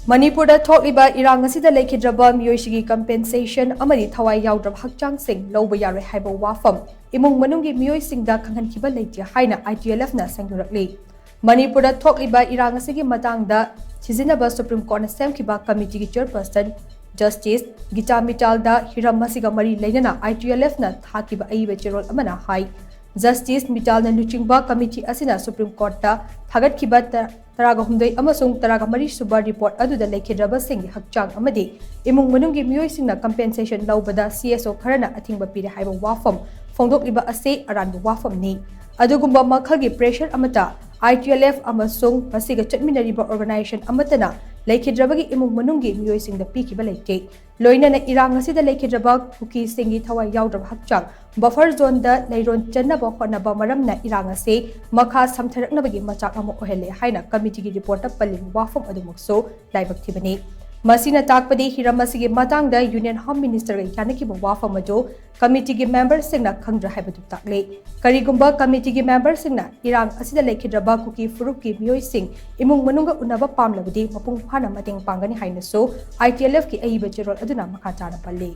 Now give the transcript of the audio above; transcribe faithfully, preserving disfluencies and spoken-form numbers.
ꯃꯅꯤꯄꯨꯔꯗ ꯊꯣꯛꯂꯤꯕ ꯏꯔꯥꯡ ꯑꯁꯤꯗ ꯂꯩꯈꯤꯗ꯭ꯔꯕ ꯃꯤꯑꯣꯏꯁꯤꯡꯒꯤ compensation ꯑꯃꯗꯤ ꯊꯋꯥꯏ ꯌꯥꯎꯗ꯭ꯔꯕ ꯍꯛꯆꯥꯡꯁꯤꯡ ꯂꯧꯕ ꯌꯥꯔꯣꯏ ꯍꯥꯏꯕ ꯋꯥꯐꯝ ꯏꯃꯨꯡ ꯃꯅꯨꯡꯒꯤ ꯃꯤꯑꯣꯏꯁꯤꯡꯗ ꯈꯪꯍꯟꯈꯤꯕ ꯂꯩꯇꯦ ꯍꯥꯏꯅ I T L F ꯅ ꯁꯦꯡꯗꯣꯔꯛꯂꯤ꯫ ꯃꯅꯤꯄꯨꯔꯗ ꯊꯣꯛꯂꯤꯕ ꯏꯔꯥꯡ ꯑꯁꯤꯒꯤ ꯃꯇꯥꯡꯗ ꯊꯤꯖꯤꯟꯅꯕ Supreme Court ꯅ ꯁꯦꯝꯈꯤꯕ committee ꯒꯤ chairperson Justice ꯒꯤꯇꯥ ꯃꯤꯇꯥꯜꯗ ꯍꯤꯔꯝ ꯑꯁꯤꯒ ꯃꯔꯤ ꯂꯩꯅꯅ I T L F ꯅ ꯊꯥꯈꯤꯕ ꯑꯏꯕ ꯆꯦꯔꯣꯜ ꯑꯃꯅ ꯍꯥꯏ, Justice ꯃꯤꯇꯥꯜꯅ ꯂꯨꯆꯤꯡꯕ committee ꯑꯁꯤꯅ Supreme Court ꯇ ꯊꯥꯒꯠꯈꯤꯕ ꯇ-, ꯇꯔꯥꯒ ꯍꯨꯝꯗꯣꯏ ꯑꯃꯁꯨꯡ ꯇꯔꯥꯒ ꯃꯔꯤ ꯁꯨꯕ report ꯑꯗꯨꯗ ꯂꯩꯈꯤꯗ꯭ꯔꯕꯁꯤꯡꯒꯤ ꯍꯛꯆꯥꯡ ꯑꯃꯗꯤ ꯏꯃꯨꯡ ꯃꯅꯨꯡꯒꯤ ꯃꯤꯑꯣꯏꯁꯤꯡꯅ compensation ꯂꯧꯕꯗ C S O ꯈꯔꯅ ꯑꯊꯤꯡꯕ ꯄꯤꯔꯦ ꯍꯥꯏꯕ ꯋꯥꯐꯝ ꯐꯣꯡꯗꯣꯛꯂꯤꯕ ꯑꯁꯤ ꯑꯔꯥꯟꯕ ꯋꯥꯐꯝꯅꯤ꯫ ꯑꯗꯨꯒꯨꯝꯕ ꯃꯈꯜꯒꯤ pressure ꯑꯃꯠꯇ I T L F ꯑꯃꯁꯨꯡ ꯃꯁꯤꯒ ꯆꯠꯃꯤꯟꯅꯔꯤꯕ organization ꯑꯃꯠꯇꯅ ꯂꯩꯈꯤꯗ꯭ꯔꯕꯒꯤ ꯏꯃꯨꯡ ꯃꯅꯨꯡꯒꯤ ꯃꯤꯑꯣꯏꯁꯤꯡꯗ ꯄꯤꯈꯤꯕ ꯂꯩꯇꯦ꯫ ꯂꯣꯏꯅꯅ ꯏꯔꯥꯡ ꯑꯁꯤꯗ ꯂꯩꯈꯤꯗ꯭ꯔꯕ ꯀꯨꯀꯤꯁꯤꯡꯒꯤ ꯊꯋꯥꯏ ꯌꯥꯎꯗ꯭ꯔꯕ ꯍꯛꯆꯥꯡ buffer zone ꯗ ꯂꯩꯔꯣꯟ ꯆꯟꯅꯕ ꯍꯣꯠꯅꯕ ꯃꯔꯝꯅ ꯏꯔꯥꯡ ꯑꯁꯤ ꯃꯈꯥ ꯁꯝꯊꯔꯛꯅꯕꯒꯤ ꯃꯆꯥꯛ ꯑꯃ ꯑꯣꯏꯍꯜꯂꯦ ꯍꯥꯏꯅ committee ꯒꯤ report ꯇ ꯄꯜꯂꯤꯕ ꯋꯥꯐꯝ ꯑꯗꯨꯃꯛꯁꯨ ꯂꯥꯏꯕꯛ ꯊꯤꯕꯅꯤ꯫ ꯃꯁꯤꯅ ꯇꯥꯛꯄꯗꯤ ꯍꯤꯔꯝ ꯑꯁꯤꯒꯤ ꯃꯇꯥꯡꯗ Union Home Minister ꯒ ꯌꯥꯅꯈꯤꯕ ꯋꯥꯐꯝ ꯑꯗꯨ committee ꯒꯤ member ꯁꯤꯡꯅ ꯈꯪꯗ꯭ꯔꯦ ꯍꯥꯏꯕꯗꯨ ꯇꯥꯛꯂꯤ꯫ ꯀꯔꯤꯒꯨꯝꯕ committee ꯒꯤ member ꯁꯤꯡꯅ ꯏꯔꯥꯡ ꯑꯁꯤꯗ ꯂꯩꯈꯤꯗ꯭ꯔꯕ ꯀꯨꯀꯤ ꯐꯨꯔꯨꯞꯀꯤ ꯃꯤꯑꯣꯏꯁꯤꯡ ꯏꯃꯨꯡ ꯃꯅꯨꯡꯒ ꯎꯅꯕ ꯄꯥꯝꯂꯕꯗꯤ ꯃꯄꯨꯡ ꯐꯥꯅ ꯃꯇꯦꯡ ꯄꯥꯡꯒꯅꯤ ꯍꯥꯏꯅꯁꯨ I T L F ꯀꯤ ꯑꯏꯕ ꯆꯦꯔꯣꯜ ꯑꯗꯨꯅ ꯃꯈꯥ ꯇꯥꯅ ꯄꯜꯂꯤ꯫